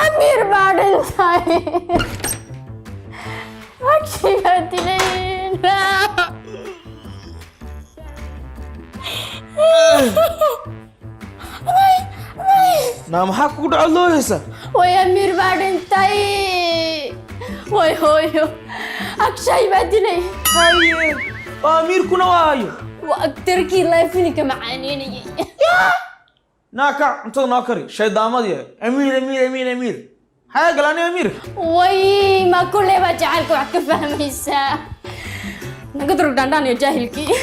Amiir baa dhintay. Akshay baa dilay. Naa, maxaa kugu dhaco looyeysa? Way, Amiir baa dhintay. Way hooyo, Akshay baa dilay. Haye, oo Amiirkuna waayo? Waa aktarkii laafilinka macaaneynayay. Naa, kac, cuntada noo kari. Shaydaamadii, Amiir, Amiir, Amiir, Amiir, xayaa galaani Amiirka. Way, ma kulley baa jacaylka wax ka fahmaysaa? Naga durug dhaandhaan iyo jaahilkii.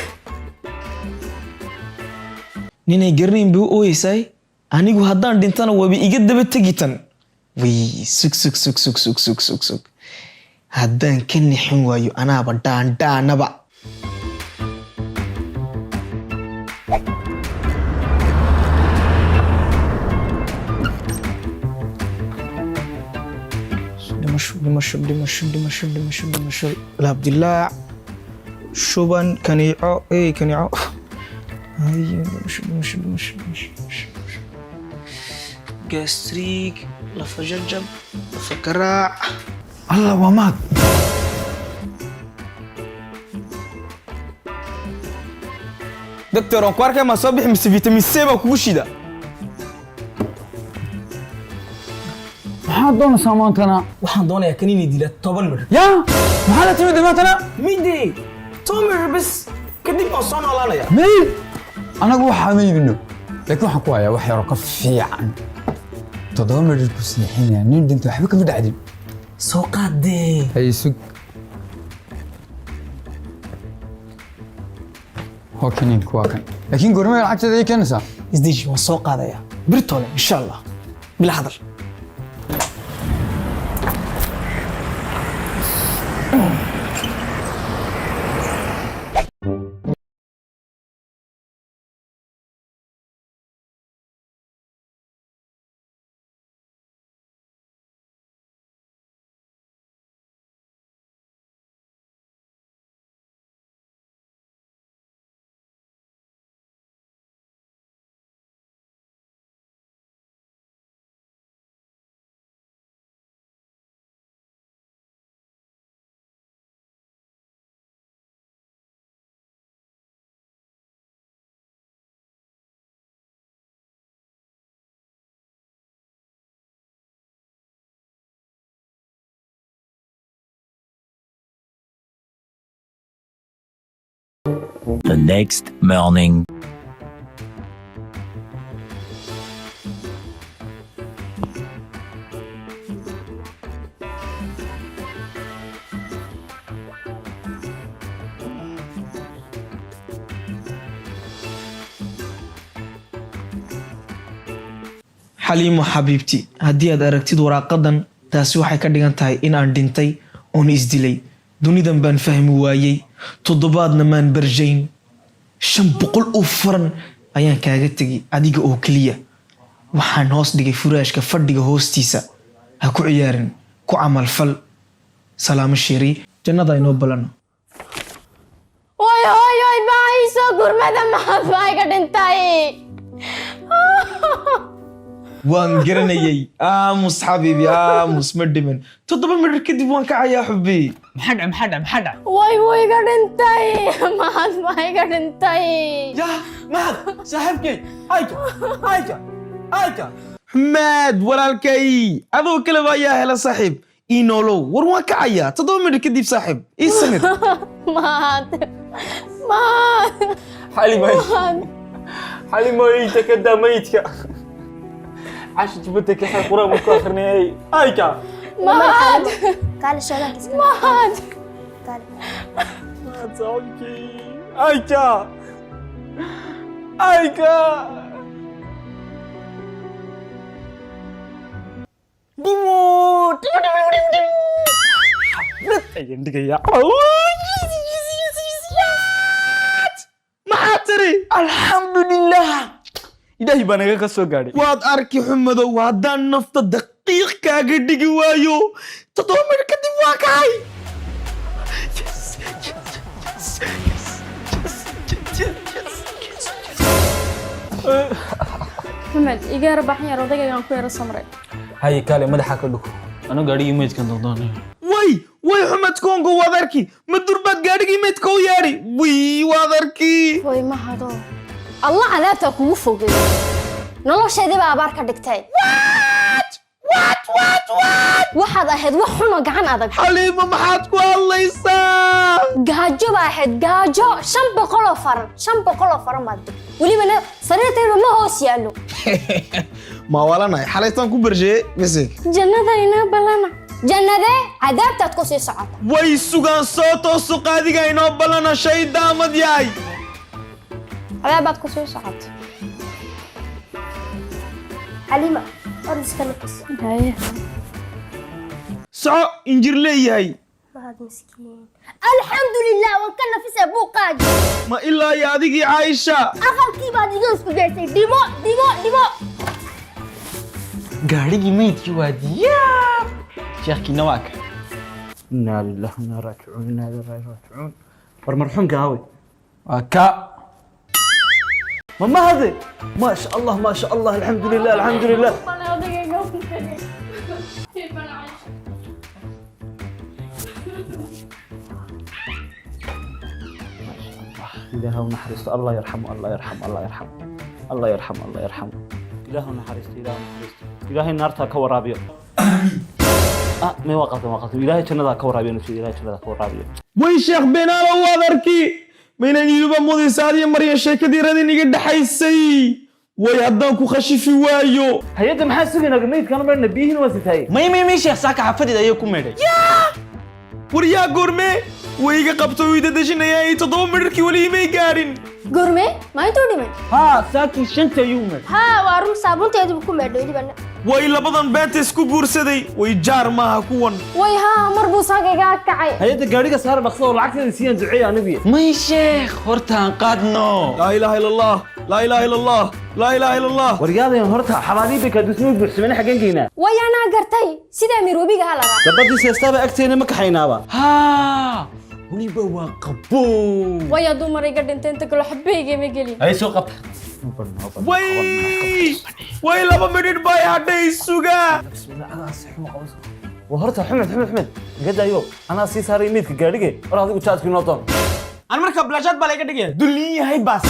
Ninay garanayn bay u ooyeysaay. Anigu haddaan dhintana waaba iga daba tegi tan. Way, sug, sug, sug, sug, sug, sug, sug, sug. Haddaan ka nixin waayo, anaaba dhaandhaanaba. Dhimasho, dhimasho, dhimasho, dhimasho, dhimasho, dhimasho, laabdilaac, shuban, kaniico, ey, kaniico. Ay, dhimasho, dhimasho, dhimasho, dhimasho, dhimasho, dhimasho, Gastriig, lafa jajab, lafa garaac. Allah, waa Mahad. Doctor, waan ku arkay. Maa soo bixi mise vitamin C baa kugu shida? Maxaad doonaysaa maantana? Waxaan doonayaa kaniini dila 10 midh. Yaa, maxaa la timid maantana? Mide 10 midh bas, kadib waan soo noolaanaya. May, anagu waxaa ma iibino, laakiin waxaan ku hayaa wax yaroo ka fiican. 7 midhir ku seexinaya nin dhinta waxba kama dhacdin. Soo qaadee. Hay, sug. Hoo, kaniinku waa kan, laakiin goormay lacagteeda ii keenaysaa? Isdeji, waan soo qaadayaa birtole, insha Allah, bila hadal. The next morning. Xaliimo xabiibti, haddii aad aragtid waraaqadan, taasi waxay ka dhigan tahay in aan dhintay oon isdilay. Dunidan baan fahmi waayey, toddobaadna maan barjayn. 500 oo faran ayaan kaaga tegay adiga oo keliya. Waxaan hoos dhigay furaashka fadhiga hoostiisa. Ha ku ciyaarin, ku camalfal. Salaamo sheeri, jannada inoo balano. Way hooyoy, baa ii soo gurmada, Mahad baa iga dhintay. Waan garanayay. Aamus xabiibi, aamus, ma dhiman. 7 midhir kadib waan kacayaa, xubbi. Maxaa dhac? Maxaa dhac? Maxaa dhac? Way, wuu iga dhintay, Mahad baa iga dhintay. Yah, Mahad saaxiibkay! Ayka, ayka, ayka! Xumaad walaalkay, adoo kale baa ayaa hela saaxiib. Ii noolow. War, waan kacayaa 7 midhir kadib, saaxiib, ii samir. Mahad, Mahad. Xalimay. Mahad. Xalimoyta ka daa maydka. Cashi jibada ka xir, quraan ku akhrinayay. Ayka. Mahad. Kaale, shoodanka iska. Mahad. Kaale. Saaxiibkay. Ayka. Ayka. Dimo. Xaflad ayaan dhigayaa. Maxaa tiri? Alxamdulilah. Ilaahay baa naga ka soo gaadhay. Waad arki, xumadow, haddaan nafta daqiiqad Qiiq kaaga dhigi waayo. 7 midh kadib waa kacay. Yes, yes, yes, yes, yes, yes, yes, yes. Maxamed, iga yara baxan yar, odagaygaan ku yara samray. Haye, kaale madaxa ka dhuko, anu gaadhigii meydkan doondoonay. Way, way, Xumed Kongo, waad arki. Ma durbaad gaadhigii meydka u yeedhi? Wiy, waad arki. Way mahado, Allah cadaabtaa kugu fogay, nolosheedii baa abaar ka dhigtay. Waxaad ahayd wax xunoo gacan adag. Xaliimo, maxaad ku hadlaysaa? Gaajo baa ahayd, gaajo. 500 oo faran, 500 oo faran baad dhigtay, welibana sariirtayda ma hoos yaallo. Ma walanahay? Xalaytaan ku barsheeye mise? Jannada inaa ballana, jannadee? Cadaabtaad ku sii socota. Way sugaan, soo toosu, qaadiga inoo ballana, shay daamad yahay. Cadaabaad ku sii socota. Xaliima, or iska nafis. Haye. Soco, injir leeyahay. Mahad miskiin, alxamdulilah, waan ka nafisay buuqaagi. Ma ilaa iyo adigii Caaisha? Aqalkii baad iga isku geysay. Dhimo, dhimo, dhimo. Gaadhigii meydkii waa diyaar, sheekhkiina waa ka. Inaa lillahi wa inaa raajicuun, inaa lillahi raajicuun. War marxuumka hawey? Waa ka. Ma mahade? Maa sha Allah, maa sha Allah, alxamdu lilah, alxamdu lilah. Odagayga ku tagay. Bana Caaisha. Ilaahu naxariisto, Allah yarxamu, Allah yarxamu, Allah yarxamu, Allah yarxamu, Allah yarxamu. Ilaahu naxariisto, Ilaahu naxariisto, Ilaahay naartaa ka waraabiyo. Ah, may, waa qaldan, waa qaldan. Ilaahay jannadaa ka waraabiyo nafsi, Ilaahay jannadaa ka waraabiyo. Way, sheekh Beenaalo, waad arki. Maynan iiba mudaysa adiyo Maryan sheekadii radin iga dhaxaysay? Way, haddaan ku khashifi waayo. Hay-adda maxaa sugaynaa? Meydkana marna biyihiin waa sitaayey. May, may, may, sheekh, saaka xafadeed ayay ku meedhay. Waryaa, goormee way iga qabto uu idadejinayaa? Iyo 7 midharkii weli imay gaadhin. Goormee? Ma intuu dhimay? Haa, saakii 5-ta ayuu meedhay. Haa, waa run, saabuunteediibu ku meedhay welibana. Way, labadan beenta isku guursaday. Way, jaar maaha kuwan. Way, haa, mar buu saaka iga kacay. Hay-adda gaadhiga saara dhaqso oo lacagteeda siiyaan duceeya anigu. May sheekh, hortaan qaadno. Laa ilaaha illa Allah, laa ilaaha illa Allah, laa ilaaha illa Allah. Waryaadayan, horta xabaadii bay kaadusnuu buuxsameen, xaggeen geynaa? Way, anaa gartay, sidaa miroobiga ha la raaco. Gabadhii seestaaba agteena ma kaxaynaaba? Haa, weliba waa qabow. Way, hadduu mar iga dhintay, inta kale xabayga ma gelin. Hay, soo qabta. Way, way, 2 midhidh bay hadhay, sugaa. Waa horta Xumed, Xumed, Xumed, iga daayo, anaa sii saaray meydka gaadhige. War adigu jaadkii noo doon. An marka bilaashaad baa laga dhigaya, dullin yahay baas.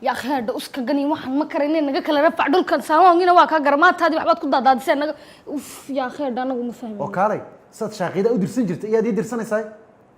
Yaa kheedha, uskagani waxaan ma karayne, naga kala rafac dhulkan saamaongina, waa kaa garmaataadii waxbaad ku daadaadisee naga. Uf, yaa kheedha, anagu ma fahmin. Oo kaalay, saad shaaqida u dirsan jirtay iyaad ii dirsanaysaa.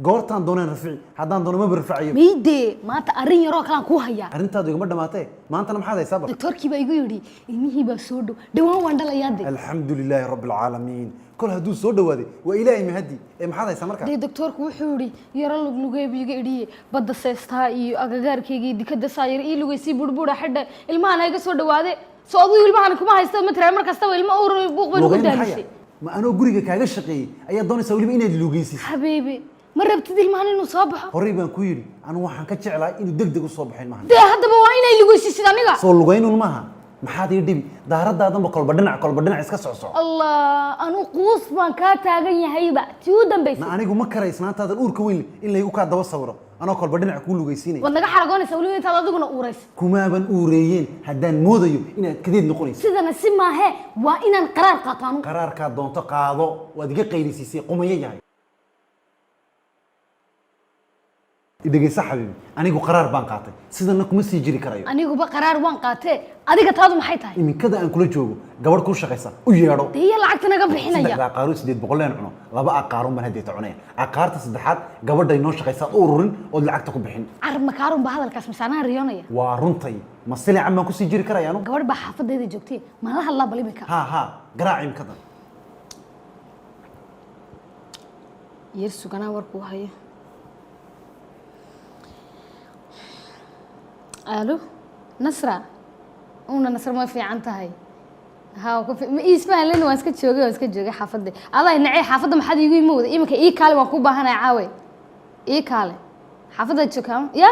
Goortaan doonaan rafici, haddaan doono maba rafaciyo. Mayde, maanta arrin yaroo kalaan kuu hayaa. Arrintaadu igama dhamaatee, maantana maxaad haysaa bal? Doktoorkii baa igu yidhi ilmihii baa soo dhow, dhawaan waan dhalayaa de. Alxamdu lilaahi rabbi alcaalamiin, kol hadduu soo dhawaaday waa Ilaahay mahadi. Ee maxaad haysaa marka? Dee doktoorku wuxuu yidhi yaro luglugee buu iga idhiye, badda seestaa iyo agagaarkayga iyo dikada saayar ii lugaysii burbuura xidha, ilmahan ha iga soo dhawaade. Soo adigu ilmahan kuma haysta, ma tiraa mar kastaba ilmo uur buuq bay nagu Lugayn maxaya? daalisay. Ma anoo guriga kaaga shaqeeyey ayaad doonaysaa weliba inaad lugaysid? Xabiibi, ma rabtid ilmahan inuu soo baxo? Horey baan ku yidhi, anigu waxaan ka jeclahay inuu deg deg u soo baxo ilmahan. Dee haddaba waa inay lugaysiisid aniga. Soo lugaynun maaha, maxaad ii dhibi? Daaradaadanba kolba dhinac, kolba dhinac iska socsoco. Allah, anu quus baan kaa taagan yahayba tii u dambaysay. Na anigu ma karay isnaantaadan uurka weyn in laygu kaa daba sawiro anoo kolba dhinac kuu lugaysiinaya. Waad naga xaragoonaysaa weliba intaad adiguna uuraysa. Kumaaban uureeyeen haddaan moodayo inaad kadeed noqonayso. Sidana si maahe, waa inaan qaraar qaato anu. Qaraarkaa doonto qaado, waad iga qaylisiisay, qumayo yahay. Dhegeysa xabiibi, anigu qaraar baan qaatay, sidana kuma sii jiri karayo. Aniguba qaraar waan qaatee, adiga taadu maxay tahay? Iminkada aan kula joogo gabadh kuu shaqaysa u yeedho. Dee iyo lacagta naga bixinaya? Saddexda aqaaro 800 leen cuno, laba aqaarun baan haddeeta cunaya. Aqaarta saddexaad gabadhay noo shaqaysa u ururin ood lacagta ku bixin. Carab makaarun baa hadalkaas, misaanaha riyoonaya. Waa runtay, ma silican baan kusii jiri karaya anu? Gabadh baa xaafadayda joogtay, mala hadlaa bal imika? Ha ha, garaac imikadan. Yar suganaa warkuu hayo. Alo Nasra, una Nasra, ma fiican tahay? Ha, ku ma iismahalin, waan iska joogay, waan iska joogay xaafadda. Adaa nacay xaafadda, maxaad iigu imi wada iminka? Ii kaale, waan ku baahanaya caawe, ii kaale, xaafadda joogtaa ya.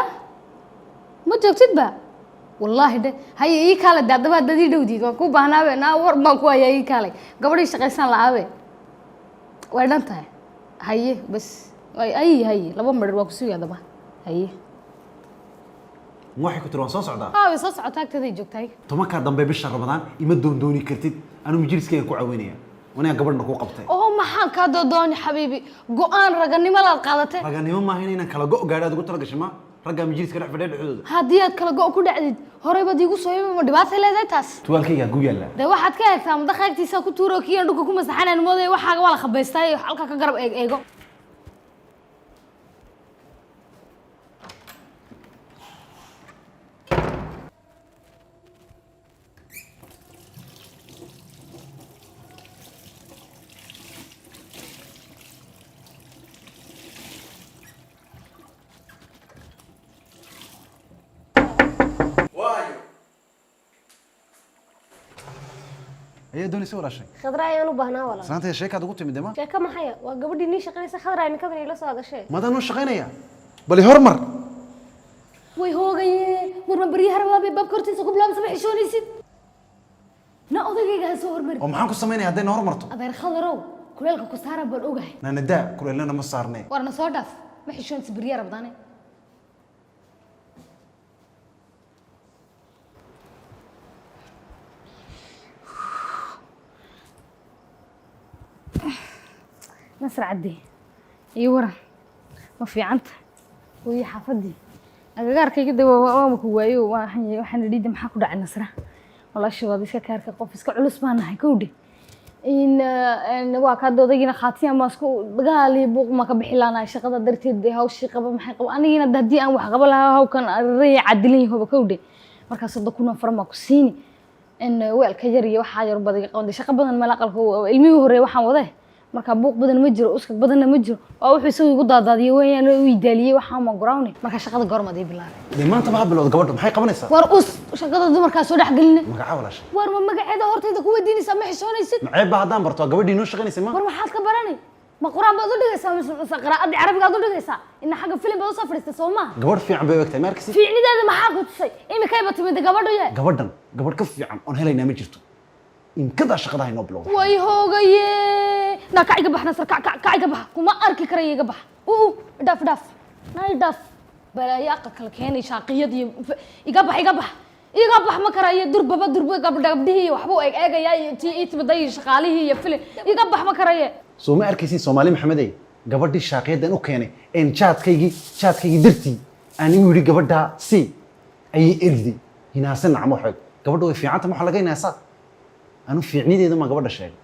Ma joogtid ba? Wallaahi dhe, haye ii kaalay de, haddaba haddaad ii dhowdiid waan kuu baahnaabe. Naa war baan ku hayaa, ii kaalay. Gabadhii shaqaysaan la'aabe way dhan tahay. Haye bas, ay ay, haye laba midhir waa ku sugaya haddaba. Haye. Ma waxay ku tiri waan soo socdaa? Haa, way soo socotaa, agteeday joogtahay. 10-kaa dambe bisha Ramadaan ima doondooni kartid. Anigu majliskayga ku caawinaya, aniga gabadhna kuu qabtay. Oo maxaan kaa doodooni xabiibi? Go-aan raganimo laad qaadatay. Raganimo maaha inaynan kala go' gaadho aad ugu tala gashay. Ma raggaa majliska dhex fadhiya dhexdooda? Haddii aad kala go' ku dhacdid, horey baad iigu soo yimi. Ma dhibaatay leedahay taas? Tuwaalkaygaa gu yaalla. Dee waxaad ka eegtaa madaxa agtiisa ku tuuro, kiyan dhulka ku masaxanaan moodaya. Waxaaga waa la khabaystay, halkaa ka garab eeg eego. Ayaa doonaysa walaashay? Khadra ayaan u baahnaa, walaal. Saantay sheekaad ugu timid ma? Sheeko maxaya? Waa gabadhii nii shaqaynaysa Khadra, iminkadan ila soo hadashee. Madaan noo shaqaynaya bali hormar. Way hoogaye, warma baryaha rabaa bay baabka hortiisa ku bilaabsa? Ma xishoonaysid na? Odagayga ha soo hormari. Oo maxaan ku samaynaya hadday na hormarto? Adeer Khadarow, kuleelka ku saara baan ogahay. Naanadaa kuleelana ma saarnee. Warna soo dhaaf, ma xishoonaysid baryaha rabdaane. Nasr caddi, iyo waran, ma fiicanta? Hooyo, xaafadii agagaarkayga de waama ku waayo. Waxaan idhi maxaa ku dhacay Nasra walaasha? Waad iska kaarka, qof iska culus baan nahay kowdhe. In waa kaa doodaygiina khaatiyan baan isku dagaal iyo buuq ma ka bixi laanahay shaqada darteed dee. Hawshii qaba, maxay qaba anigiina de, haddii aan wax qaba lahaa hawkan araraya cadilan yahoba kowdhe. Markaa 30,000 oo faran baa ku siini in weelka yar iyo waxaa yar badiga qaban dee. Shaqo badan meel aqalka ilmihii horreeye waxaan wadee. Marka buuq badan ma jiro, uskag badanna ma jiro. Waa wuxuu isagu igu daadaadiyey weeyaan u idaaliyey waxaan ma guraawne. Marka shaqada goormaad ii bilaabay? Dee maanta ma bilowda? Gabadha maxay qabanaysaa? War us, shaqada dumarkaa soo dhex geline. Magacaa walaashay? War ma magaceeda hortayda ku weydiinaysaa? Ma xishoonaysid? Maceeb baa haddaan barto? Waa gabadhii noo shaqaynaysa ma? War maxaad ka baranay? Ma qur-aan baad u dhigaysaa mise qiraa'adii carabiga aad u dhigaysaa? Ina xagga filim baad usoo fadhiistay soo maaha? Gabadh fiican bay u egtahay, ma arkaysid? Fiicnideeda maxaa ku tusay? Imikayba timid gabadhu ye. Gabadhan gabadh ka fiican oon helaynaa ma jirto. Imkadaa shaqada haynoo bilowda. Way hoogaye, naa kac iga bax Nasar, kac kac kac iga bax, kuma arki karaya, iga bax. Uu dhaaf dhaaf, naa dhaaf, balaayo aqal kala keenay shaaqiyad iyo iga bax, iga bax, iga bax, ma karayo. Durbaba durba gabdha gabdhihii iyo waxbuu eeg eegayaa iyo tii ii timiday iyo shaqaalihii iyo filin. Iga bax, ma karaye. Soo ma arkaysid Soomaali Maxamedey gabadhii shaaqiyaddan u keenay een jaadkaygii dartii aan igu yidhi gabadhaa si ayay erdi hinaase nacmo xoog. Gabadha way fiicanta, ma waxa laga hinaasaa? Anu fiicnideeda ma gabadha sheegay.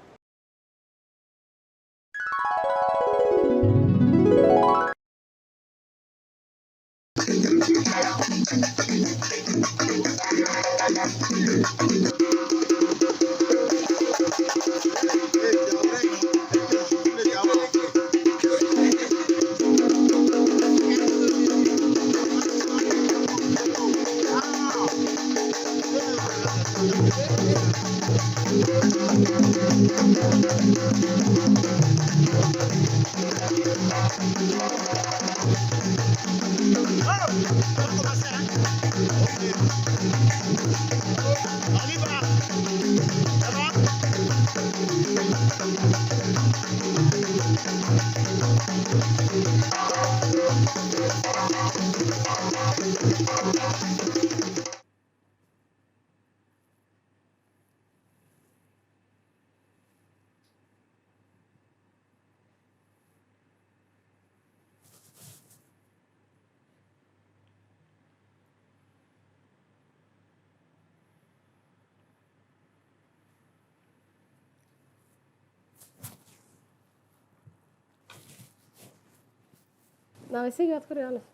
Maama, isagii waad ku riyoonaysa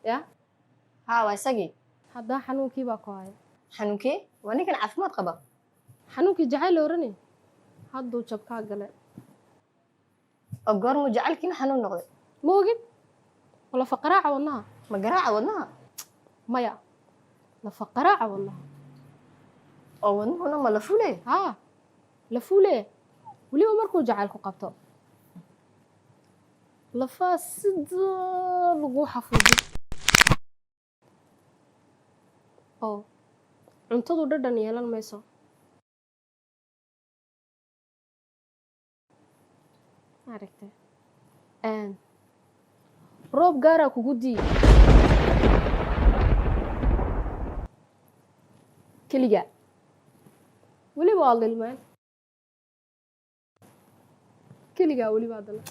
ya? Haa, waa isagii. Haddaa xanuunkii baa ku haya. Xanuunkee? Waa ninkan caafimaad qaba. Xanuunkii jacayl oranay hadduu jabkaa gale. Oo goormuu jacaylkiina xanuun noqday? Ma ogid lafa qaraaca wadnaha. Ma garaaca wadnaha? Maya, lafa qaraaca wadnaha. Oo wadnuhuna ma la fulay? Haa, la fuule. Weliba markuu jacaylku qabto lafaa sida lagu xafudo. Oo cuntadu dhadhan yeelan mayso. Maaragtay, roob gaaraa kugu dii keliga, weliba waad lilmeen keligaa, weliba haddana.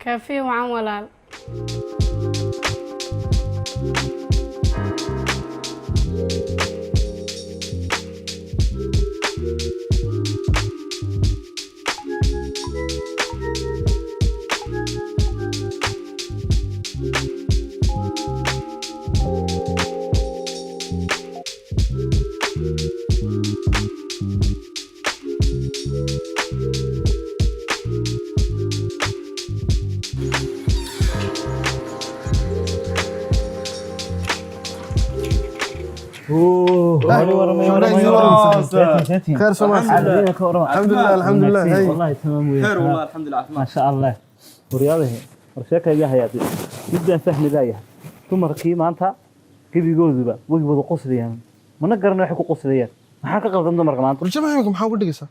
Kaafiye wacan, walaal. خير سماح. الحمد لله، الحمد لله. هاي. والله تمام ويا. خير والله، الحمد لله، ما شاء الله. Waryaadahe, war sheekayga hayaatay midaan fahmi laayahay. Dumarkii maanta gebigooduba way wada qoslayaan, mana garana waxay ku qoslayaan. Maxaa ka qaldan dumarka maanta? Warjamaha imika maxaa uga dhigaysaa?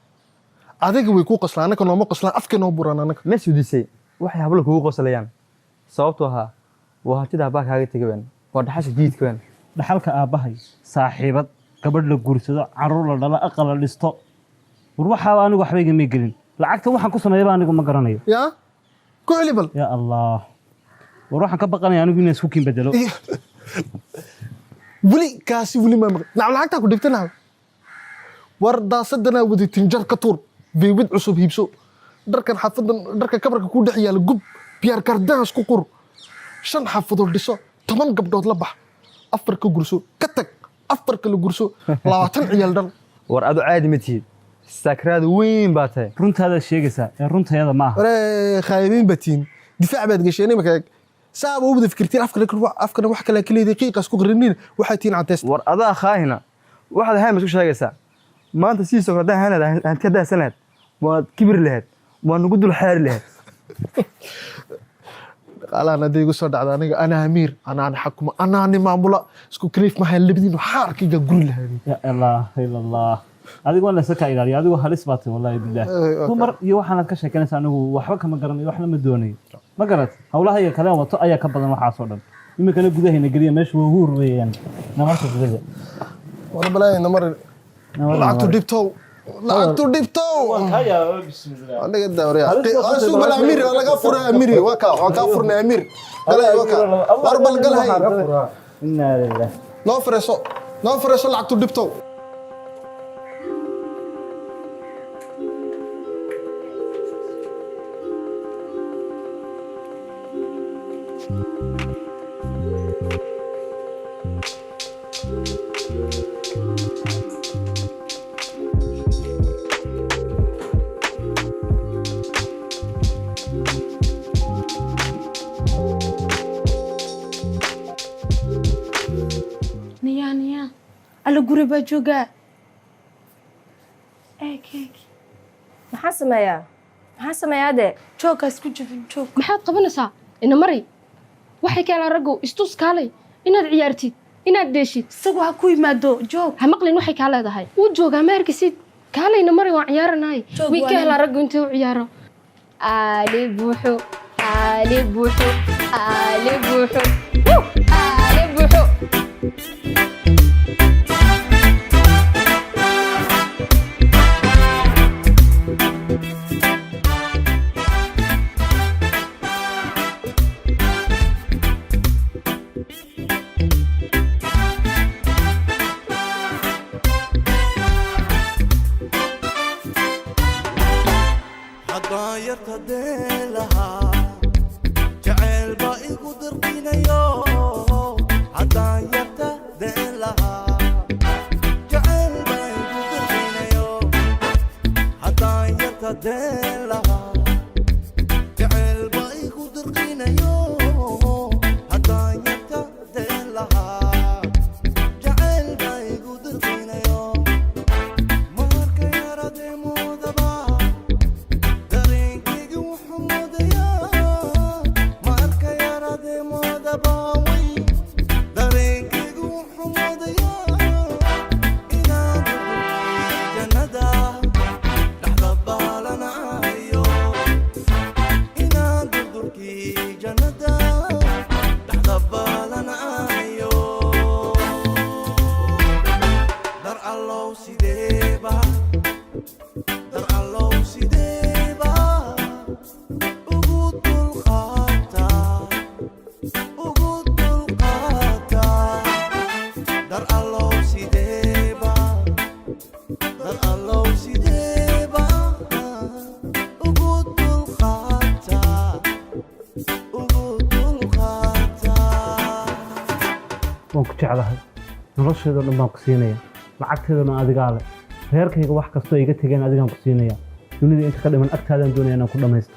Adiga way kuu qoslaan, anaka nooma qoslaan, afka noo buraan anaka. Ma sudisay waxay hablo kugu qoslayaan? Sababtoo ahaa waa hantida abbaa kaaga tegay, waa dhaxasha jiidka. Dhaxalka aabbahay, saaxiibad, gabadh la guursado, caruur la dhalo, aqal la dhisto, war waxaaba anigu waxba igama gelin. Lacagta waxaan ku sameeyaba anigu ma garanayo. Yaa ku celi bal. Ya Allah, war waxaan ka baqanaya anigu inaan isku kiin bedelo. Weli kaasi weli maa maqli. Nacam, lacagtaa ku dhibta nacam. War daasadanaa wadi, tinjar ka tuur, beewid cusub hiibso, dharkan xaafadan, dharka kabarka ku dhex yaala gub, biyaar kardaans ku qur, shan xaafadood dhiso, 10 gabdhood la bax, afar ka gurso, ka tag, afar kala gurso, 20 ciyaal dhal. War adu caadi ma tihid, sakraad weyn baa tahay. Runtaadaad sheegaysaa ee runtayada maaha. Waree, khaa'ibiin baa tihiin, difaac baad gasheen imika. Saaba u wada fikirtiin, afkana afkana wax kale kaleeday, qiiqaas ku qarinin, waxaa tihiin cadeys. War adaa khaahina, waxaad ahayn ma isku sheegaysaa. Maanta sidiisoo kale haddaan ahaan lahayd, hanti haddaa haysan lahayd, waad kibir lahayd, waad nagu dul xaari lahayd. Dhaqaalahan hadday igu soo dhacda aniga, anaa amiir, anaana xakuma, anaani maamula, isku kaliif mahayn labadiin, xaarkayga guri lahayd. Ya ilaha ila Allah, adigu waan laysa kaa ilaaliya. Adigu halis baa tahay, wallahi bilah. Dumar iyo waxaanaad ka sheekanaysa anigu waxba kama garanayo, waxna ma doonayo, ma garat? Howlaha iyo kaleen wato ayaa ka badan waxaasoo dhan. Iminkana gudahayna geliya, meesha waa ugu horreeyaan namarka gudaha. War balaayna mar, lacagtu dhibtow, lacagtu dhibtow. Aniga dawriya suuq bal amiir waa laga furay, amiir waa ka, waa kaa furnay amiir galay, waa ka. War bal galhay. Inaa lilah. Noo fureso, noo fureso, lacagtu dhibtow. Niyaa, niyaa, alla guri baa joogaa. Eeg, eeg. Maxaa sameeyaa? Maxaa sameeyaa dee? Jooggaa isku jabin, joog. Maxaad qabanaysaa? Ina mari, waxay keenaan raggu istus, kaalay inaad ciyaartid, inaad dheeshid. Isagu ha ku yimaado, joog. Ha maqlin waxay kaa leedahay. Wuu joogaa, ma arkisid? Kaalayna mari, waan ciyaaranahay. Joog. Way Waa ka nin. helaa raggu intay u ciyaaro. Aali buuxo, aali buuxo, aali buuxo. Wuu! Aali buuxo. Yarta deen lahaa jacayl baa igu dirqinayo, haddaan yarta deen lahaa jacayl baa igu dirqinayo, haddaan yarta deen lahaa jacayl baa igu dirqinayo, haddaan yarta deen lahaa jacayl baa igu dirqinayo. Marka yaradee moodaba dareenkayga wuxuu moodayaa, marka yaradee moodaba way dareenkayga wuxuu moodayaa inaan jannada dhexda baalanayo, inaan durdurkii jannada dhexda baalanayo. Dar allow sideeba, dar allow sideeba ugu dulqaataa, ugu dulqaataa. Dar allow sideeba, dar allow sideeba ugu dulqaataa, ugu dulqaataa. Waan ku jeclahay, nolosheedoo dhan baan ku siinaya, lacagteedana adigaa leh, reerkayga wax kastoo iga tegeen adigaan ku siinaya. Dunida inta ka dhiman agtaadaan doonaya inaan ku dhammaysto.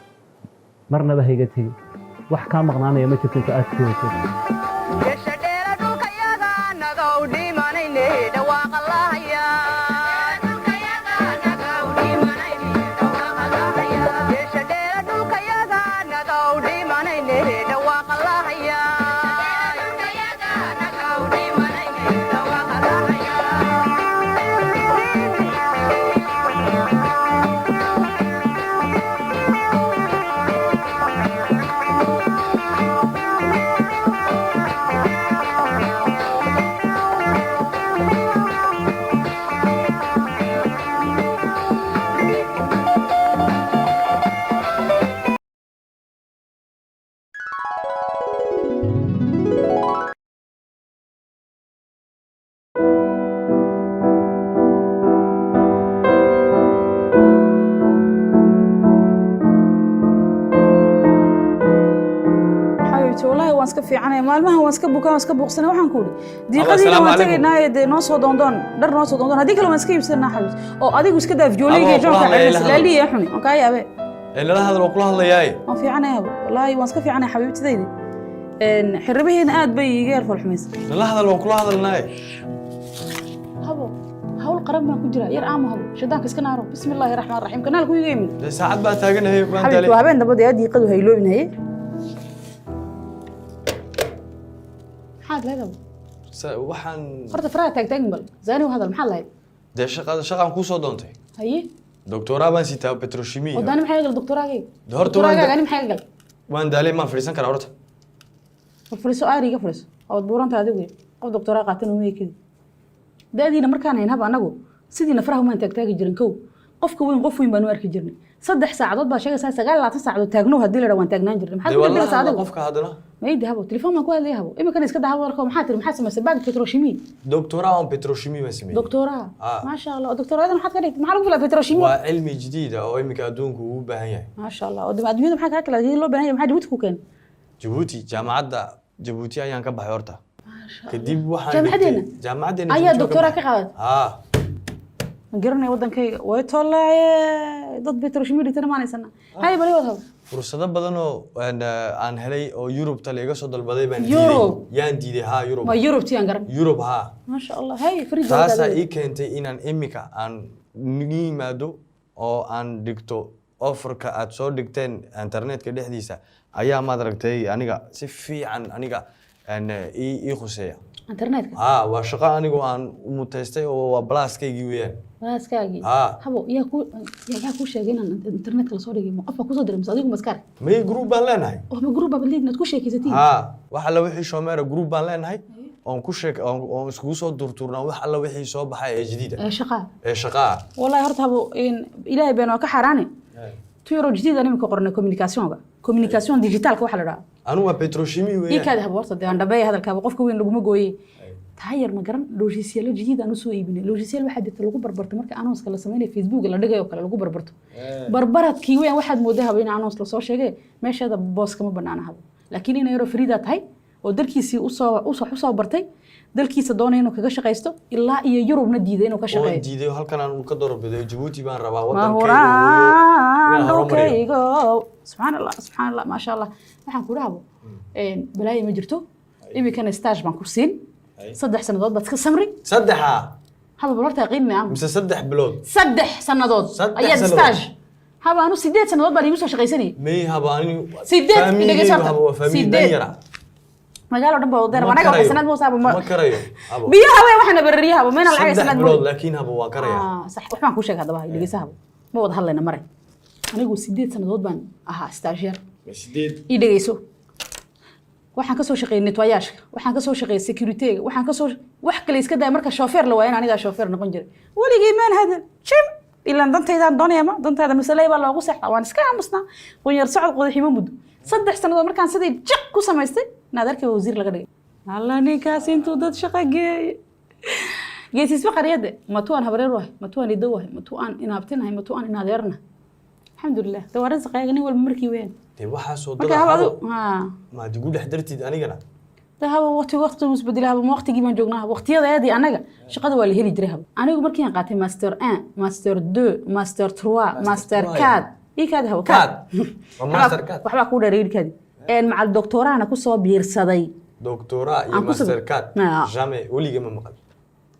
Marnaba ha iga tegin, wax kaa maqnaanaya ma jirto inta aad joogto. Xabiibti, wallaahi waan iska fiicanaya. Maalmahan waan iska bukaan, waan iska buuqsanay. Waxaan ku idhi diiqadiina Assalaamu waan calaykum. tegaynaaye, dee noo soo doondoon dhar, noo soo doondoon. Haddii kale waan iska iibsanaa, xabiibti, oo adigu iska daaf jooleyga. Adoo joonka kula hadlaya, celis ila hadal. Laaliya xuni waan kaa yaabe. Ee, lala hadal, waan kula hadlayaaye. Waan fiicanaya, wallaahi waan iska fiicanaya, xabiibtidaydi. Xiribaheena aad bay iiga yar falxumaysa. Lala hadal, waan kula hadalnaaye. Habo, hawl qaran baan ku jiraa, yar aamo. Habo, shaydaanka iska naaro. Bismi illaahi raxmaan raxiim, kanaalku iga yimid. Dee saacad baa taaganahay, waan Xabiibti, daalay. waa habeen dambada ee diiqadu hayloobin. Haye, maxaad lahayd, habo? Waxaan Horta faraha taagtaagin, bal zaani u hadal. Maxaad lahayd? Dee shaqada, shaqaan kuu soo doontay. Haye. Doctoraa baan sitaa, petrochimie. Oo daani maxaa gal doktoraagayga? Dee horta waan Doktoraagaaga ani maxaa gal? Waan daalay, maan fadhiisan karaa horta? War fadhiiso, aariga fadhiiso. Ood buuranta adigu, qof doktoraa qaatan uma ekidi. Daadiina markaan hayn, haba, anagu sidiina faraha umaan taagtaagi jirin. Kow, qofka weyn qof weyn baan u arki jirnay. 3 saacadood baa sheegaysaa, 29 saacadood taagnow haddii la dhaa waan taagnaan jirnay. Maxaad Dee ku waan la degdegaysaa hadla adigu? Qofka haddana. Maydi habo, telefoon baan ku hadlaya, habo. Iminkana iska daa hadalka. Maxaa tiri? Maxaa samaysay? Baag petrochimie? Doctoraa on petrochimie baan sameeyey. Doktoraa? Ah. Maasha Allah. Doktoradan maxaad ka dhigtay? Maxaa lagu filaa petrochimie? Waa cilmi jadiid ah oo iminka adduunku uu u baahan yahay. Maasha Allah. Oo adduunyada maxaa kaa kala loo baahan yahay? Maxaa Jabuuti ku keenay? Jabuuti, jaamacadda Jabuuti ayaan ka baxay horta. Kadib waxaan Jaamacadeena? dhigtay- jaamacadeena Ayaa Jabuuti doktoraa waan ka qaadatay? Haa. Ma garanaya waddankayga way tollaaye, dad petrochimie dhigtana maanaysana. Hay, bali wad, habo. Fursado badan oo aan helay oo Yurubta la iga soo dalbaday baan diiday. Yurub? Yaan diiday, haa, Yurub. Waa Yurub tiyaan garan. Yurub, haa. Maasha Allah. Hay, fariid. Taasaa ii keentay inaan imika aan niga yimaado oo aan dhigto offerka aad soo dhigteen internetka dhexdiisa ayaa, maad aragtay, aniga si fiican aniga ii khuseeya. Internetka? Haa, waa shaqo anigu aan mutaystay oo waa balaaskaygii weeyaan. Walaaskaagii? Haa. Habo, yaa kuu sheegay inaan internetka lasoo dhigay? Ma qof baa kusoo diray mise adigu maskaar? May, group baan leenahay. Oo ma group baa leedin aad ku sheekaysatiin? Haa, wax alla wixii shoomeera group baan leenahay oon ku sheek oon iskugu soo durtuurnaa wax alla wixii soo baxay ee jadiida. Ee shaqaa. Ee shaqaa. Wallahi horta habo, ilaahay been waa ka xaaraane. Tu yaroo jadiid aan imika qornay, communicationka, communication digitalka waxa la dhahaa. Anigu waa petrochimie Ii weeyaan. kaadi habo, horta dee aan dhabeeya hadalkaaba, qofka weyn laguma gooye. Taayar ma garan logiciel jadiid aan usoo iibinay. Logiciel waxaa jirta lagu barbarto marka annonce-ka la sameynayo, Facebook la dhigayo kale lagu barbarto. Barbaradkii weyn waxaad moodaa haba in annonce lasoo sheegay, meesheeda boos kama banaana habo. Laakiin inay yaro fariida tahay oo dalkiisii usoo bartay, dalkiisa doonaya inuu kaga shaqaysto, ilaa iyo Yurubna diiday inuu ka Oo shaqeeyo. Diiday halkan aan ka doorbiday, Jabuuti baan rabaa, wadankayga hooyo Mahuraan inaan horumariyo. dhulkaygo. Subxaan Allah, subxaan Allah, maasha Allah. Waxaan ku dhahabo, balaayo ma jirto. Iminkana stage baan ku siin, 3 sannadood baad iska samri. Saddexa? Haba, bal horta qiimi am. Mise 3 bilood? 3 sannadood. 3 Ayaad sannadood. stage haba, anu 8 sannadood baan iigu soo shaqaysanayay. May haba, ani Sideed, faamigaygu dhegeyso horta. haba waa faamil Sideed. dan yara. Magaalo dhan baa wadeer Ma anaga karayo. waxay sanad muusaaba Ma karayo habo. Biyaha wey waxaana barariya habo mayna lacag 3 sanad. bilood laakiin habo waan karaya. Ah, sax, waxbaan kuu sheegay haddaba, dhegeysa habo, ma wada hadlayna mare. Anigu 8 sannadood baan ahaa stagiaire. Sideed? Ii dhegeyso, waxaan kasoo shaqeeyay nettoyage, waxaan kasoo shaqeeyay security-ga, waxaan kasoo wax kale iska daaya. Marka chauffeur la waayana anigaa chauffeur noqon jiray. Weligay maan hadal jim, ilaan dantaydaan doonaya, ma dantaada masalay baa loogu seexdaa. Waan iska aamusnaa, qunyar socod qodaximo muddo 3 sannadood. Markaan sidii jiq ku samaystay, naad arkay wasiir laga dhigay. Alla, ninkaas intuu dad shaqo geeyay geesiisba qariyade. Matu aan habreer wahay, matu aan ido wahay, matu aan inaabtinahay, matu aan inadeernahay. Alxamdulilah, de waa rasiqaaga nin walba markii weyn. Dee waxaasoo Marka dada haba habo adu haa. Maad igu dhex dartid anigana. De haba, waqti waqtigu isbedelay haba, ma waqtigii baan joognaa haba. Waqtiyadeedii anaga shaqada waa la heli jiray haba. Anigu markii aan qaatay master 1, master 2, master 3, master trois. 4 ii kaadi haba. Kaad waa master kaad. Waxbaa kuu dheer kaadi macal doctorahana kusoo biirsaday. Doctora iyo Aan ku master card? Ah. Jamais, weliga ma maqal.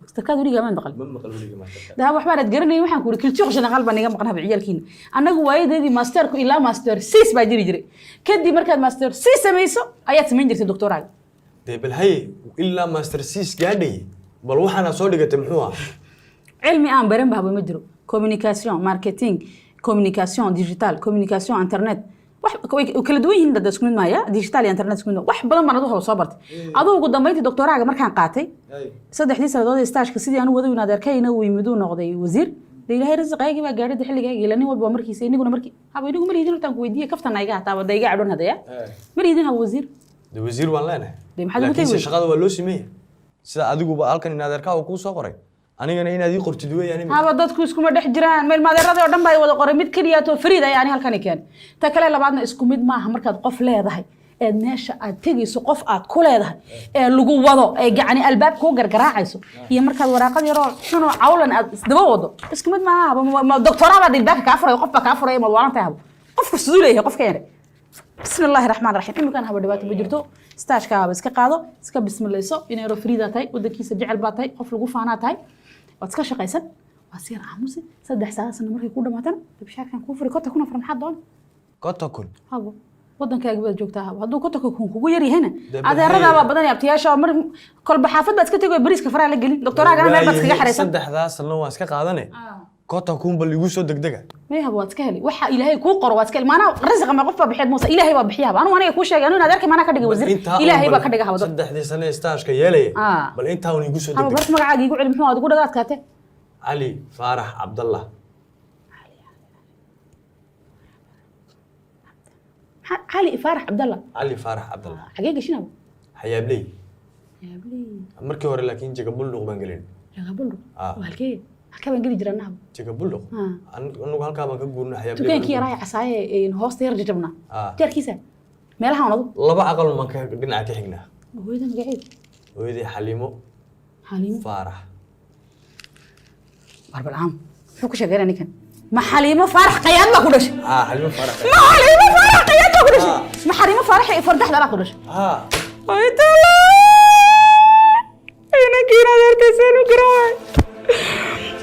Master card weligaa maan maqal. Ma maqal weliga master card. Daha waxbaanad garanay. Waxaan ku uri culture générale baan iga maqan haba. Ciyaalkiina annagu waayadeedii masterku ilaa master 6 baa jiri jiray. Kadib markaad master 6 samayso ayaad samayn jirtay doctoraaga. Dee bal haye, ilaa master 6 gaadhay, bal waxaana soo dhigatay muxuu ah? Cilmi aan baran bahaba ma jiro: communication, marketing, communication digital, communication internet. Wax way kala duwan yihiin, dad isku mid maaya. Digital iyo internet isku mid ma. Wax badan baan adigu soo bartay. Aduu ugu dambeyntii doctoraaga markaan qaatay, 3dii sannadood ee stageka sidii anu wadayn, adeerkayna uu yimid, uu noqday wasiir. De ilaahay rasiqaygii baa gaadhay. De xilligaagii ila nin walba waa markiisa, iniguna markii haba. Inigu ma liidin hortaan ku weydiiye, kaftana iga hataa wada iga cadhon hadaya, ma liidin haba wasiir? Dee wasiir waan leenahay. Dee maxaad ugu tegi Laakiinse weyday? Shaqada waa loo sameeyey. Sida adiguba halkan in adeerkaa uu kuu soo qoray, anigana inaad ii qortid weeyaan imika. Haba, dadku iskuma dhex jiraan. Meelmaadeeradii oo dhan baa wada qoray, mid keliya too fariid ayaa ani halkani keenay. Ta kale labaadna isku mid maaha. Markaad qof leedahay eed meesha aad tegayso, qof aad ku leedahay ee lagu wado ee gacani albaab kuu gargaraacayso, iyo markaad waraaqad yaroo xunoo cawlan aad isdaba wado, isku mid maaha haba. Doctoraa baad albaabka kaa furayo, qof baa kaa furaya, maad waalan tahay haba? Qofku siduu leeyahay qofka yare. Bismi illaahi raxmaan raxiim. Iminkan haba dhibaato ma jirto. Stageka haba iska qaado, iska bismilayso. Inay yaro fariidaa tahay, wadankiisa jecel baa tahay, qof lagu faanaa tahay, waad iska shaqaysan, waad sii aamusi. 3 sano markay ku dhamaatana dabshaarkan kuu furi, 50,000 afar maxaad doon? 50,000? Habo, wadankaagi baad joogtaa habo. Hadduu 50,000 kugu yar yahayna, Dee adeeradaabaa badan iyo abtiyaasha. Mar kolba xaafad baad iska tego, bariiska faraha la gelin, doctoraagana meel baad iskaga xaraysan. Saddexdaas sano waan iska qaadane, 50,000 bal igu soo degdega. May habo, waad iska heli. Waxa ilaahay kuu qoro waad iska heli. Maanaa rasiqa ma qof baa bixiya Muuse? Ilaahay baa bixiya haba. Anu aniga kuu sheegay, anu inaad arkay maanaa ka dhigay wasiir. Ilaahay baa ka dhiga habo dad. Saddexdii sano ee stageka yeelaya, bal intaa un igu soo Habo, degdeg. Barta magacaaga igu celi, muxuu aad ugu dhagaadkaate? Cali Faarax Cabdallah. Maxaa Cali Faarax Cabdalla? Cali Faarax Cabdallah. Xagee gashin habo? Xayaabley markii hore, laakiin Jagabulduq baan gelin. Jagabulduq? Ah. Waa halkee? Halkee baan geli jiraa habo? Jagabulduq. Anagu halkaa baan ka guurnay, Xayaabley. Dukaankii yaraa ee casaaye ee hoosta yar jajabnaa? Ah. Jaarkiisa meelaha on adu? Laba aqal baan ka dhinaca ka xignaa. Hooyada magaceed? Hooyadii Xaliimo. Xaliimo. Faarax. Barbalcaam muxuu ku sheegeynaa ninkan? Ma Xaliimo Faarax Qayaad baa ku dhashay? Ah, Xaliimo Faarax. Ma Xaliimo Faarax Qayaad baa ku dhashay? Ma Xaliimo Faarax ee fardaxda baa ku dhashay? Ah. Inankiina adeerkaysaan u garan waay,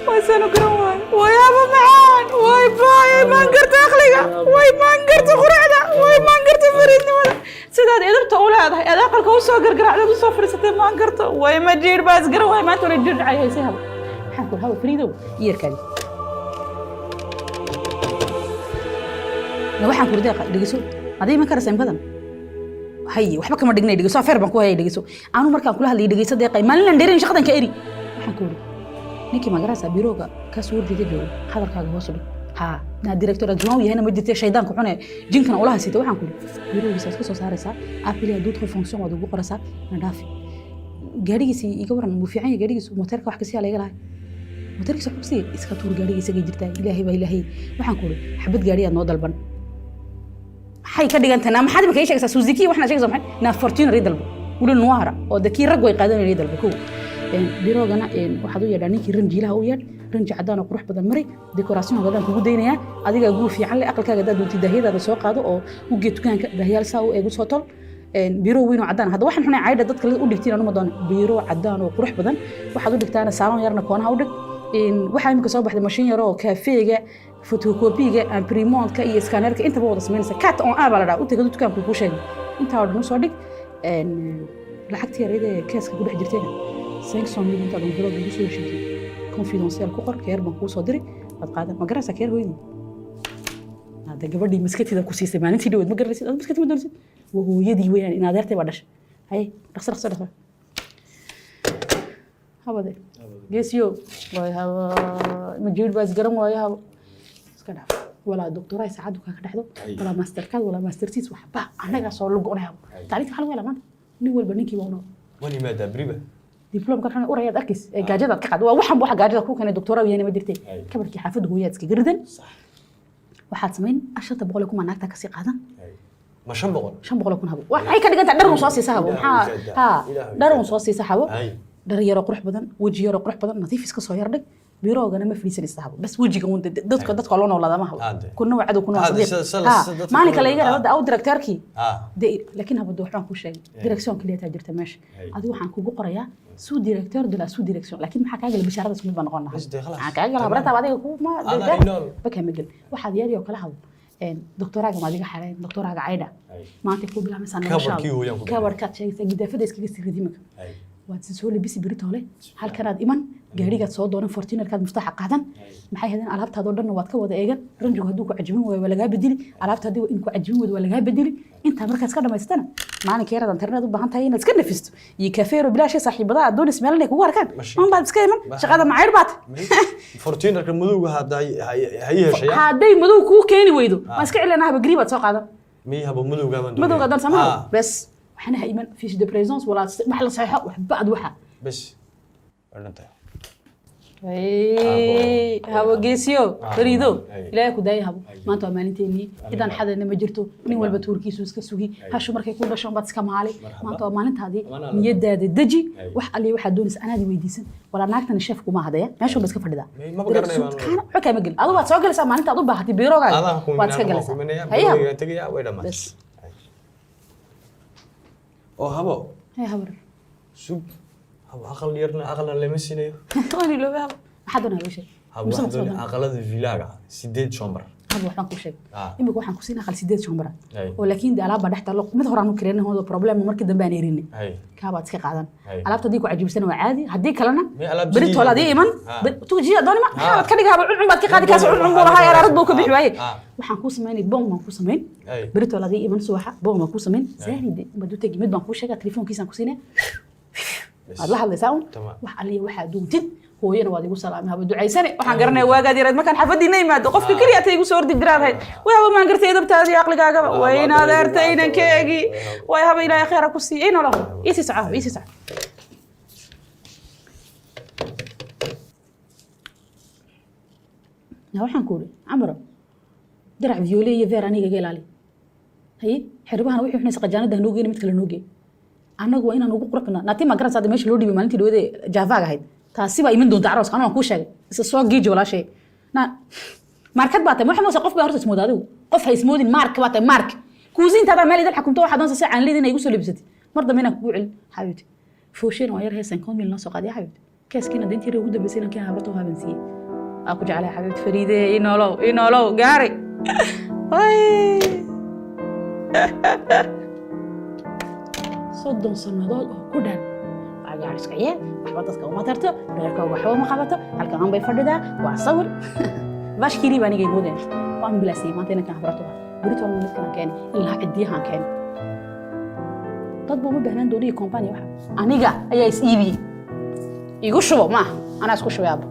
waysaan u garan waay. Way aba macaan, way baay, maan garta aqliga, way maan garta quruxda, way maan garta fariidnimada. Sidaad edabta u leedahay, aad aqalka u soo gargaraacdaad u soo fadhiisatay, maan garto. Way ma jiir baa is garan waay. Maanta wala jiir dhacay haysay haba. Maxaan ku haba fariidow iyarkaadi na waxaan kuri deeqa dhegeyso, aday ma karaysaa imkadan haye? Waxba kama dhignay, dhegeyso, afeer baan ku hayay, dhegeyso. Anu markaan kula hadlayay, dhegeyso deeqay, maalin dheerin shaqadan ka eri. Waxaan ku iri ninkii magaraysaa birooga ka soo horjeeda jooga, hadalkaaga hoos u dhig. Haa, naa director adjoint yahayna ma jirtee, shaydaanka xune jinkana ula haysata. Waxaan ku iri biroogiisa iska soo saaraysaa, appel à d'autres fonctions waad ugu qoraysaa, na dhaafi. Gaadhigiisa iga waran, muu fiican yahay gaadhigiisu? Moteerka wax kasiyaa laga lahay, moteerkiisa wax kusiiya. Iska tuur gaadhigiisa gay jirtaa. Ilaahay baa ilaahay. Waxaan ku uri xabad gaadhiyaad noo dalban. Maxay ka dhigan tahay? Maxaad imika ii sheegaysaa? Suzuki waxna sheegaysaa maxay? Na Fortuner ii dalbo, weli noir oo de kii rag way qaadanayeen ii dalbo. Kow, biroogana waxaad u yeedhaa ninkii ranjiilaha u yeedh, ranji caddaan oo qurux badan maray, decoration gadaan kugu daynayaa. Adigaa guu fiican leh aqalkaaga, haddaad doontid daahiyadaada soo qaado oo u gee dukaanka, daahiyaal saa u eegu soo tol. Biro weyn oo caddaan. Hadda waxaan xunay caydha dadka u dhigtiin anuma doono. Biro caddaan oo qurux badan waxaad u dhigtaana, saalon yarna koonaha u dhig. Waxaa imika soo baxday mashiin yar oo kafeega, photocopyga, imprimantka iyo scannerka intaba wada samaynaysa, cat on a baa la dhaha. U tegado dukaanku kuu sheegay, intaa oo dhan usoo dhig. Lacagtii yareyd ee keeska ku dhex jirtayna, 500 mille, intaad envelope igu soo heshiisay, confidentiel ku qor, keer baan kuu soo diri, waad qaadan. Ma garanaysaa keer hooyadii? Hadda gabadhii maskatida ku siisay maalintii dhaweed, ma garanaysid? Aad maskati ma doonaysid? Waa hooyadii weeyaan, in adeertay baa dhashay. Haye, dhaqso dhaqso dhaqso. Habade geesiyo waay, haba majiir baa isgaran waayo. Habo iska dhaaf, walaa doctoraa saacaddu kaa ka dhexdo, walaa mastercard, walaa mastertiis, waxba annagaa soo lugoonay. Habo tacliinta waxaa lagu helaa maanta nin walba ninkii baa u nool. Waan yimaadaa beriba. Diplomka xun urayaad arkays ee gaajadaad ka qaad waa waxan, waxa gaajada ku keenay doctoraa weyane ma jirtay. Kabarkii xaafadda hooyaad iskaga ridan. Waxaad samayn 500 kun baa naagtaa kasii qaadan. Ma 500? 500,000 habo. Waxay ka dhigan tahay dhar uun soo siisa habo. Maxaa ha, dhar uun soo siisa habo, dhar yaroo qurux badan, weji yaroo qurux badan, nadiif iska soo yar dhig. Biroogana ma fadhiisanaysa habo, bas wejiga uun dadka loo noolaada ma habo. Kuna waa cadow, kuna waa sadiiq. Maalinka la iga rabo aw directeurkii de, laakiin habo de waxbaan kuu sheegay, direction kaliya taa jirta meesha. Adigu waxaan kugu qorayaa sous directeur de la sous direction, laakiin maxaa kaa gala? Bishaarada isku mid baan noqon lahaa. Maxaa kaa gala habrata adiga ku ma baka ma gel. Waxaad yeeri oo kala habo doctoraaga maad iga xareen, doctoraaga caydha maanta ku bilaabaysaa noloshaada. Kabarkaad sheegaysaa gidaafada iskaga sii ridi imika. Waad si soo labisi beritoole, halkanaad iman, gaarigaad soo doonan, Fortunerkaad muftaaxa qaadan. Maxay hadeen, alaabtaadoo dhanna waad ka wada eegan. Ranjigu hadduu ku cajibin waayo waa lagaa bedeli, alaabta haddii in ku cajibin weydo waa lagaa bedeli. Intaa markaad iska dhamaystana, maalinka yaraad internet u baahan tahay inaad iska nafisto iyo kafeero bilaashay, saaxiibadaha aad doonaysa meel inay kugu arkaan un baad iska iman. Shaqada macayr baad. Fortunerka madowga hadda ha ii heshaya. Hadday madow kuu keeni weydo waan iska celinaa haba, grii baad soo qaadan. Miy habo, madowga baan doonaya. Madowga doon samaha bes. Waxna ha iman fiche de présence walaa wax la saxeexo, waxba ad waxa. Bes waa dhantahay. Habo geesiyo fariido, ilaahay ku daaya habo. Maanta waa maalinteenii, cidaan xadayna ma jirto, nin walba tuurkiisu iska sugi. Hashu markay ku dhasho baad iska maali. Maanta waa maalintaadii, niyadaada deji. Wax alli waxaad doonaysa anaadi weydiisan, walaa naagtana sheef kuma hadaya, meesha ba iska fadhidaa. Waxba kaama gelin, adu waad soo galaysaa maalinta aad u baahatay biroogaaga, waad iska galaysaa. Bes oo habo. Hay habar. Sug habo, aqal yarna aqalna lama siinayo. Waan iloobay habo. Maxaad doonaa hawshay? Habo, waxaan doonaya aqalada villaga, 8 chamber. Habo, waxbaan kuu sheegay. Imika waxaan ku siin aqal 8 chamber oo laakiin de alaab baa dhex taalo. Mid horaan u kireenay hoodo problem, markii dambe aan erinay. Kaabaad iska qaadan. Alaabta haddii ku cajibisana waa caadi, haddii kalena beri toole adii iman tujiya doonima. Maxaad ka dhigaa? Cuncun baad ka qaadi, kaas cuncun buu lahaa, araarad buu ka bixi waaye. Waxaan kuu samaynay boon baan kuu samayn. Beri toole adii iman subaxa, boon baan kuu samayn. Saahid baad u tegi, mid baan kuu sheegaa, telefoonkiisaan ku siinaya, waad la hadlaysaa un. Wax alliya waxaad doontid, hooyana waad igu salaamay haba, ducaysane. Waxaan garanaya waagaad yarayd markaan xaafadiina imaado, qofka keliya atay igu soo ordi jiraad ahayd. Way haba, maan gartay edabtaadii aqligaagaba way in adeertay inankeegii. Way haba, ilaahay khayra ku siiya. Inoo laho, iisii soco haba, iisii soco. Waxaan ku uri camaro dirac viole iyo veer aniga iga ilaali. Haye, xiribahana wixii xunaysa qajaanada hanoo geeni, mid kale noo geey. Annagu waa inaan ugu qurux badnaa. Naati ma garanaysaa hadda meesha loo dhiibay maalintii dhaweed ee jaavaaga ahayd? Taasi baa iman doonta arooska. Anuu waan kuu sheegay, isa soo giiji walaashay. Na maarkad baa tahay, waxaa qof baa horta ismooda. Adigu qof ha ismoodin, maark baa tahay, maark kuusiintaadaa meel idin xakumto. Waxaad doonaysaa si caanlid inay igu soo labisatid mar dambe inaan kugu celin xabiibti. Foosheen waa yar heesan 50 mil noo soo qaadiya xabiibti. Keeskiina deyntii yar ugu dambeysay inaan keen habarta u habansiiyey. Aa ku jeclay xabiibti Fariide, inolow inolow gaari. 30 sannadood oo ku dhan waa gaar iska ciyaar, waxba dadka uma tarto, reerkooga waxba uma qabato, halkan bay fadhidaa, waa sawir bashkiri baan aniga moodaya. Waan bilaasiyey maanta inankan habrato, berito mid kalan keenay, ilaa cidiyahan keenay. Dad buu uma baahnaan dooniyo company, waxa aniga ayaa is iibiyey. Igu shubo maaha, anaa isku shubay aabbo.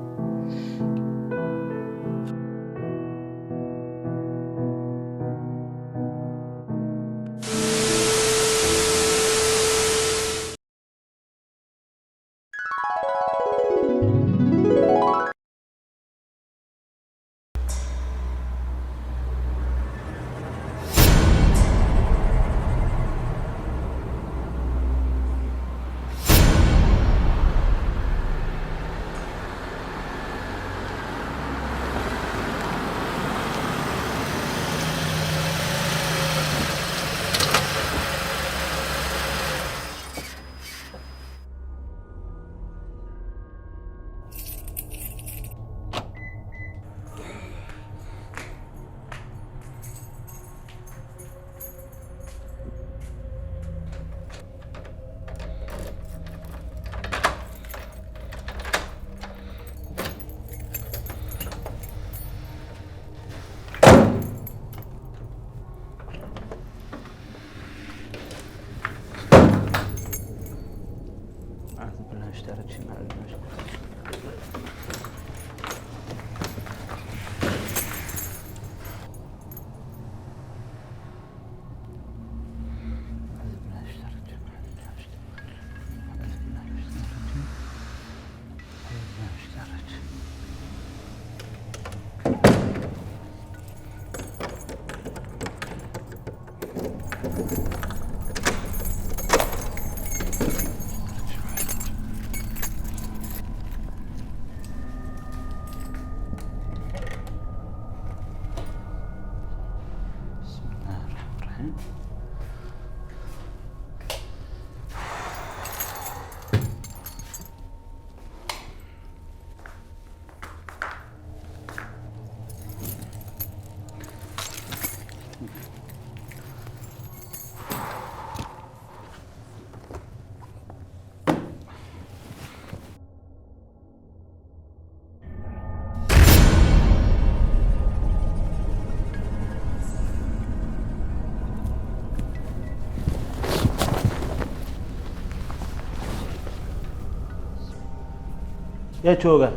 Yaa jooga?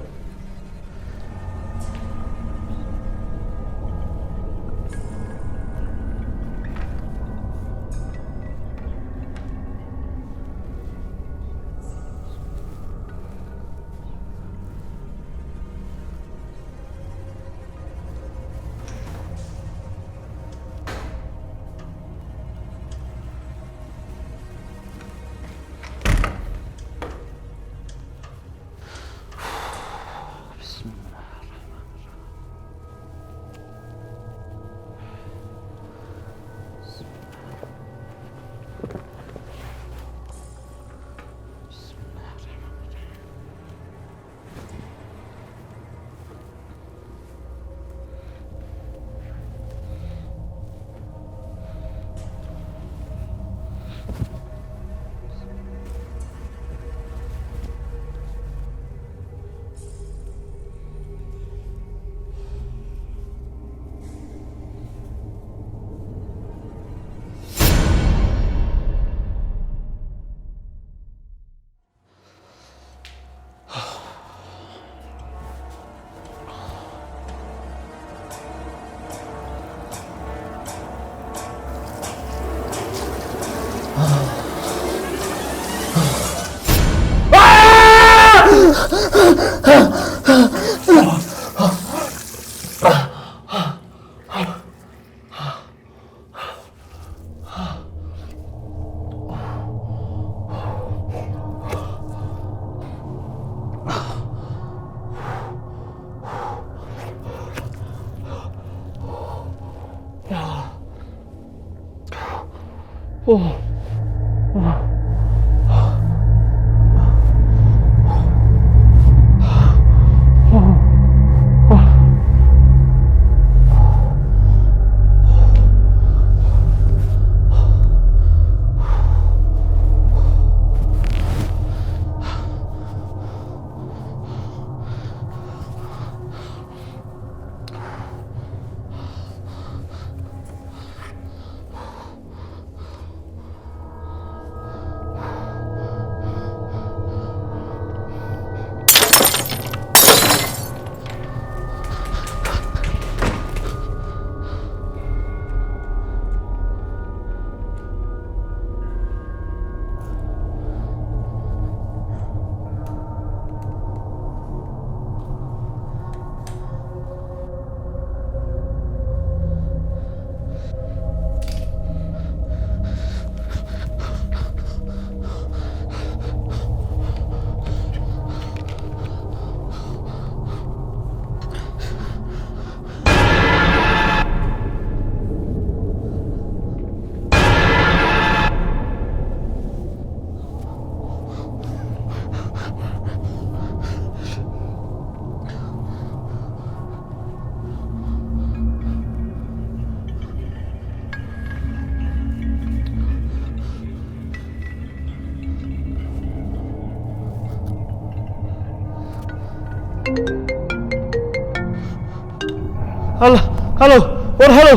Halo, halo, war halo,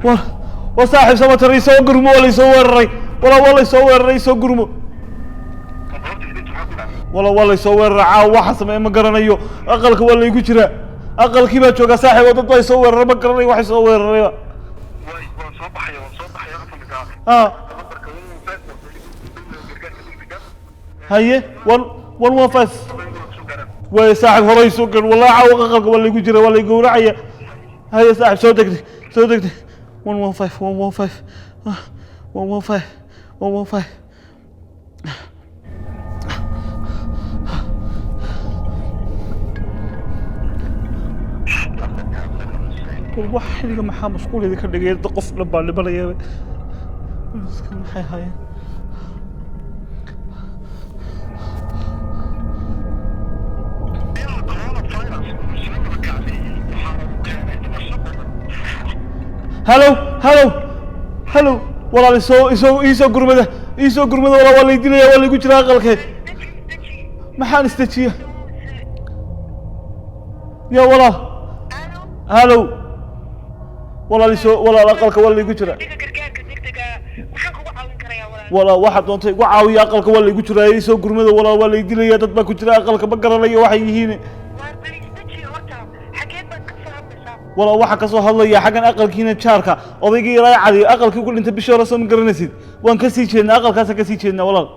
war, war saaxiib samatar ii soo gurmo, waa laysoo weeraray, walaa waa laysoo weeraray, ii soo gurmo. Walaa waa laysoo weeraray, caawa waxa sameeye ma garanayo, aqalka waa laygu jiraa, aqalkii baa joogaa saaxiib oo dad baa isoo weeraray, ma garanayo waxa isoo weerarayba. Ah. Haye, 1 1 1 5. Way saaxiib horay soo gal, walaa caawa aqalka waa laygu jiraa, waa lay gowracaya. Haye saaxiib soo degdeg, soo degdeg. 1 1 5, 1 1 5. Ah, 115 115. War wax xilliga maxaa mashquul idinka dhigay? Dad qof dhan baa dhimanaya. Maxay haayeen? Hallow, hallow, hallow, walaal, isoo iisoo gurmada, iisoo gurmada walaal, waa lay dilaya, waa laygu jiraa aqalkee. Maxaan isdejiya ya walaal? Hallow walaal, isoo walaal, aqalka waa laygu jiraa walaal, waxaad doontay igu caawiya, aqalka waa laygu jiraa, isoo gurmada walaal, waa lay dilaya, dad baa ku jira aqalka, ma garanayo waxay yihiin walaal. Waxaa ka soo hadlaya xaggan aqalkiina jaarka, odaygii yaraa cadi aqalkii ku dhintay bishii hore, soo ma garanaysid? Waan ka sii jeednaa aqalkaasaan ka sii jeednaa walaal.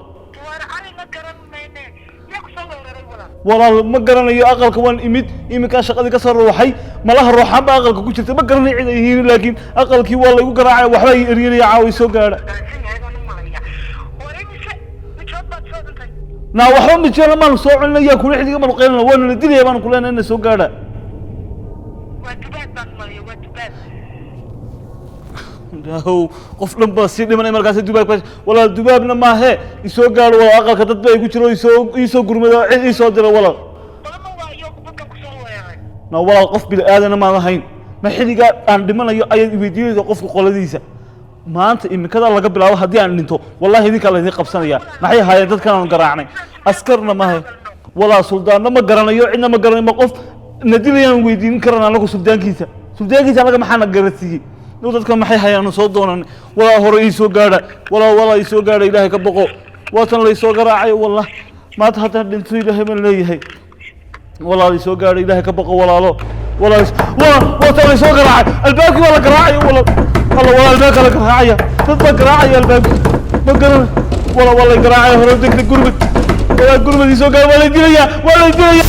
Walaal ma garanayo aqalka, waan imid iminkaa shaqadii ka soo ruuxay, malaha ruuxaan baa aqalka ku jirta, ma garanayo cid ay yihiin, laakiin aqalkii waa laygu garaacay, waxbaa ii eryanaya, caawa soo gaadha. Naa waxba ma jiraan, maanu soo celinaya kula xilliga maanu qaylana, waanu la dilaya baanu kuleenay ina soo gaadha. Ilaahow, qof dhan baa sii dhimanay markaas dubaab. Walaal dubaabna maahe, isoo gaadho walaal, aqalka dad baa igu jiro, isoo iisoo gurmado, cid iisoo diro walaal. Na walaal, qof bini aadana maan ahayn, ma xilligaa aan dhimanayo ayaad iweydiinaysa qofka qoladiisa? Maanta imikadaa laga bilaabo haddii aan dhinto, wallahi idinkaa laydin qabsanaya. Maxay ahaayeen dadkan aan garaacnay? Askarna maahe walaal, suldaanna ma garanayo, cidna ma garanayo, ma qof na dilayaan weydiin karan anagu suldaankiisa? Suldaankiisa anaga maxaa na garansiiyey? No dadka maxay hayaan soo doonan? Walaa hore ii soo gaadha walaa, walaa ii soo gaadha, ilaahay ka boqo, waatan lay soo garaacay. Wallah maanta haddaan dhinto ilaahay baan leeyahay. Walaal ii soo gaadha, ilaahay ka boqo walaalo, walaal waatan lay soo garaacay, albaabkii waa la garaacay walaal. Alla walaa, albaabka la garaacaya, dad baa garaacaya albaabkii, ma garan walaa, waa lay garaacaya. Hore degdeg gurmad walaa, gurmad ii soo gaadha, waa lay dilayaa, waa lay dilayaa.